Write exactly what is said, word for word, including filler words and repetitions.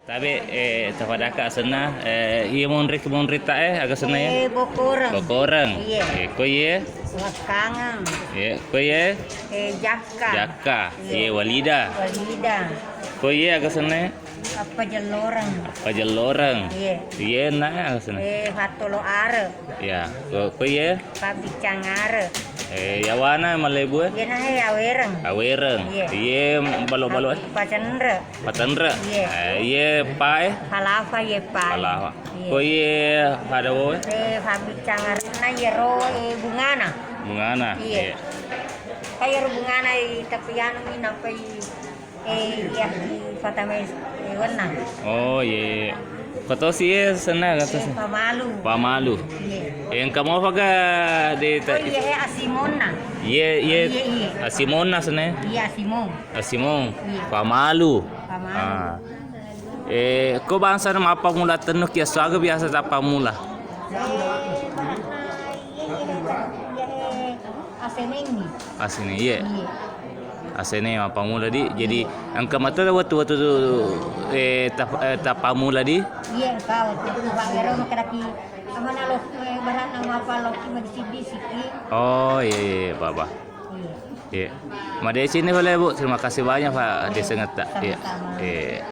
Tabe, eh, tapadaka asenna, eh, iya monri, monri ta, eh, aga asenna ya? Eh, bokoreng. Bokoreng. Iya. Eh, ko iye? Wakkangeng. Iya, ko iye? Eh, jakka. Jakka. Iya. Iya, walida. Walida. Ko iye aga asenna ya? Apa jelloreng. Apa jelloreng. Iya. Iya, na aga asenna? Eh, fattolo are. Iya, ko, ko iye? Pabbicang are. Eh, yawana mallebu e? Iyana he awereng. Awereng. Iya. Iye balo-balo e? Pacenre. Patenre. Iya. Eh, iye pa e? Palafa iye pa. Palafa. Iya. Ko iye pada wo e? Eh, pabbicang arenna iyaro, eh, bungana. Bungana. Iya. Iya. Ka iyaro bungana i tapi anu mi nampai Eh, iya, di Kota Mes-, eh, Wenang. Oh, iya, iya. Kotosi, iya, senna, kotosi. Eh, Pamalu. Pamalu. Iya. Eh, engka mofaga di ta-, Oh, iya, eh, Asimonna. Iya, iya. Iya, iya. Asimonna senna. Iya, Asimong. Asimong. Iya. Pamalu. Pamalu. Ah. Eh, ko bangsa na mappammula tennu ki aswaga biasa tappammula? Eh, karena iya, iya, iya, iya, eh, Asenengi. Asini, iya. Iya. Asene mappammula di. Jadi engka matu wettu-wettu, eh, tap-, eh, tappammula di. Iya, engka wettu-wettu Pak Wero makkedaki amana lo, eh, barakna mappa loki madisik-disiki. Oh, iya, iya, iya, Pak, Pak. Iya. Iya. Madeceng ni pale, Bu. Terima kasih banyak, Pak, iya, disengetta. Iya. Sama-sama. Iya.